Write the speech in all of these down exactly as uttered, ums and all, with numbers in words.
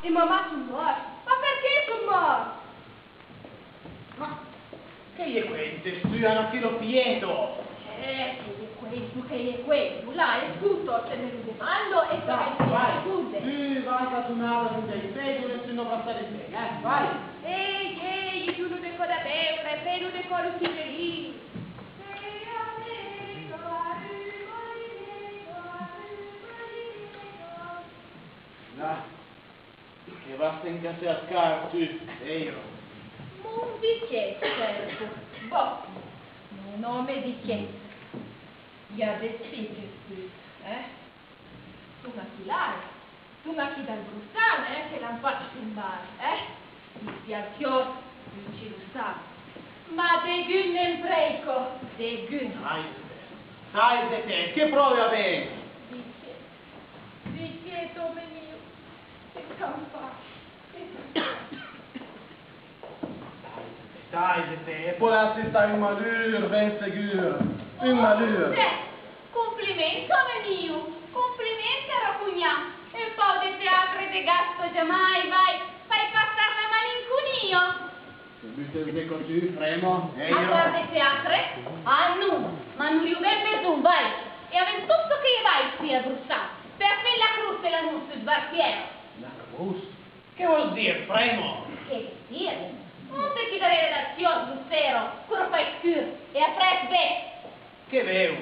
E mamà son mòrts. Ma perqué son mòrts? Ma que ie cuentes tu a aquelo fièto? Eh, que ie cuento, que ie cuento. Là, escota, se me lo demando e te respondre. Vai, vai. Tu vai a tornar a un dei pèiros e tu non vas estar ben, eh? Vai. Ei, ei, e tu non de cò da beure, però de cò lo tigelin. Là. Que vas encassar car tu, Eiro? Mon viciet, cerco. Bon, mon òme viciet. I a d'espíritus, eh? Son aquí lai, son aquí dal Brossan, eh, que l'an fach tombar, eh? Ici al Fiòrd, tu lo sas. Ma degun ne'n prèico, degun. Taise-te, taise-te, que pròve a ben! Viciet, viciet, òme miu. Escampar. Taise-te, e pòt estar un malur, ben segur, un malur. Cèrt, compliments, òme miu, compliments, caro cunhat. Un pauc de teatre de Gasto jamai, vai, fai passar la malinconia. Te butes de cò tu, Fremo, eh, a part de teatre? Ah non, ma non riu ben besonh, vai. E avèm tot çò que ie vai, qui a Brossan. Perfin la crotz e la nos sus Bartièro. La crotz? Que vòs dire, Fremo? Que vòs dire? Monte chi darrèra dal Fiòrd, lo sero, quora fai escur, e après ve. Que veu?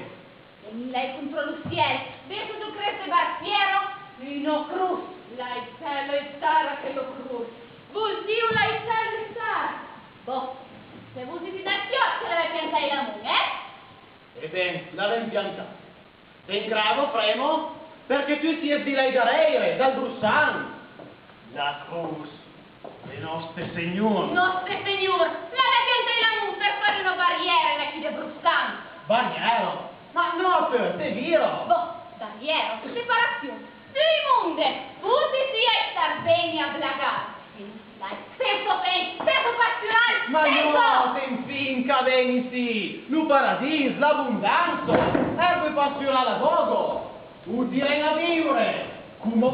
Veni lai contra lo cièl, vese sus lo crest de Bartièro, una crotz. Lai cèl, lai tèrra, aquela crotz. Vos diu lai cèl, lai tèrra. Bon, se vos disi dal Fiòrd que l'avèm piantai l'amont, eh? E ben, l'avèm piantai. T'engrado, Fremo, perque tu sies de lai darrèire, dal Brossan. La crotz de Nòste Senhor. Nòste Senhor, l'avèm piantai l'amont per far una barrièra d'aquí de Brossan. Barrièra? Ma nòta, te viro. Bon, barrièra, separacion. Doi monde, vos disi a estar ben e a blagar. Sensa, sensa fen, sensa pastural, ma sensa! Nòta, enfin, qu'a ben ici lo paradís, l'abondança, èrba pasturala a gògo. O tirem a viure, coma